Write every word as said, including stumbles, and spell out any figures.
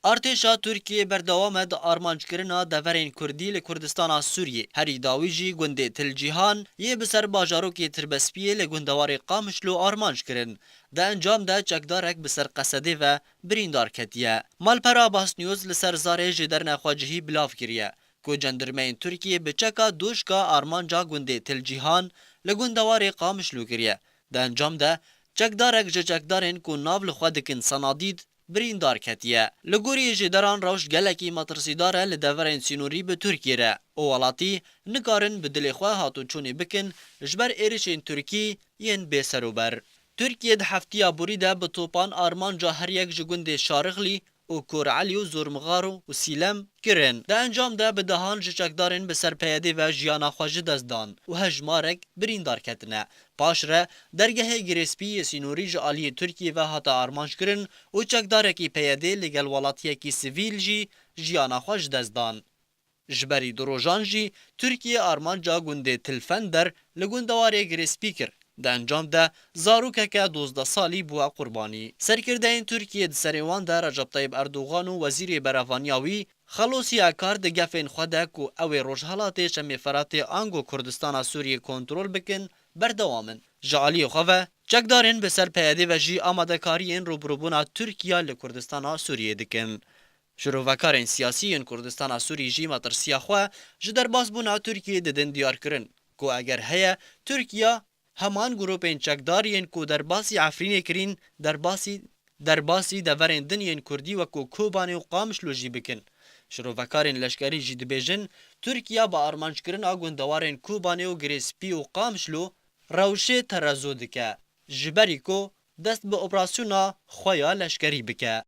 Artêşa Tirkiyê berdewam e di armanckirina deverên Kurdî li Kurdistana Sûriyê. Herî dawî jî gundê Til Cîhan yê bi ser bajarokê Tirbespiyê li gundewarê Qamişlo armanc kirin. Di encam de çekdarek bi ser Qesedê ve birîndar ketiye. Malpera Basnews li ser zarê jêderine xwecihî bilav kiriye ku cendirmeyên Tirkiyê bi çeka dûşka armanca gundê Til Cîhan li gundewarê Qamişlo kiriye. Di encam de çekdarek ji çekdarên ku nav li xwe dikin Sanadîd birîndar ketiye. Li gorî jêderan rewş gelekî metirsîdar e li deverên sînorî bi Tirkiyê re û welatî nikarin bi dilê xwe hatûçûnê bikin ji ber êrişên Tirkî yên bêserober. Tirkiye di heftiya borî de bi topan armanca her yek ji gundê Şarixlî û Kor Elî û Zormixar û Sîlem kirin. Di encam de bi dehan ji çekdarên bi ser P Y D ve jiyana xwe ji dest dan û hejmarek birîndar ketine. Paşre dergehê Girêspî yê sînorî ji aliyê Tirkiyê ve hate armanc kirin û çekdarekî P Y D li gel welatiyekî sivîl jî jiyana xwe ji dest dan. Ji berî du rojan jî Tirkiye armanca gundê Tilfender li gundewarê Girêspî kir. Di encam de zarokeke dozdeh salî bûye qurbanî. Serkirdeyên Tirkiyê di serê wan de Recep Tayyip Erdogan û Wezîrê Berevaniya wî Xelosî Akar di gefên xwe de ku ew ê Rojhelatê Şemê Feratê ango Kurdistana Sûriyê kontrol bikin, berdewam in. Ji aliyê xwe ve çekdarên bi ser P Y D ve jî amadekariyên rûbirûbûna Tirkiye li Kurdistana Sûriyê dikin. Şirovekarên siyasî yên Kurdistana Sûrî jî metirsiya xwe ji derbasbûna Tirkiyê didin diyarkirin ku eger heye Tirkiye heman grûpên çekdar yên ku derbasî Efrînê kirîn derbasî derbasî deverên din yên Kurdî wekû Kobanê û Qamişlo jî bikin. Şirovekarên leşkerî jî dibêjin Tirkiye bi armanckirina gundewarên Kobanê û Girêspî û Qamişlo rewşê terezo dike ji berî ku dest bi operasyona xwe ya leşkerî bike.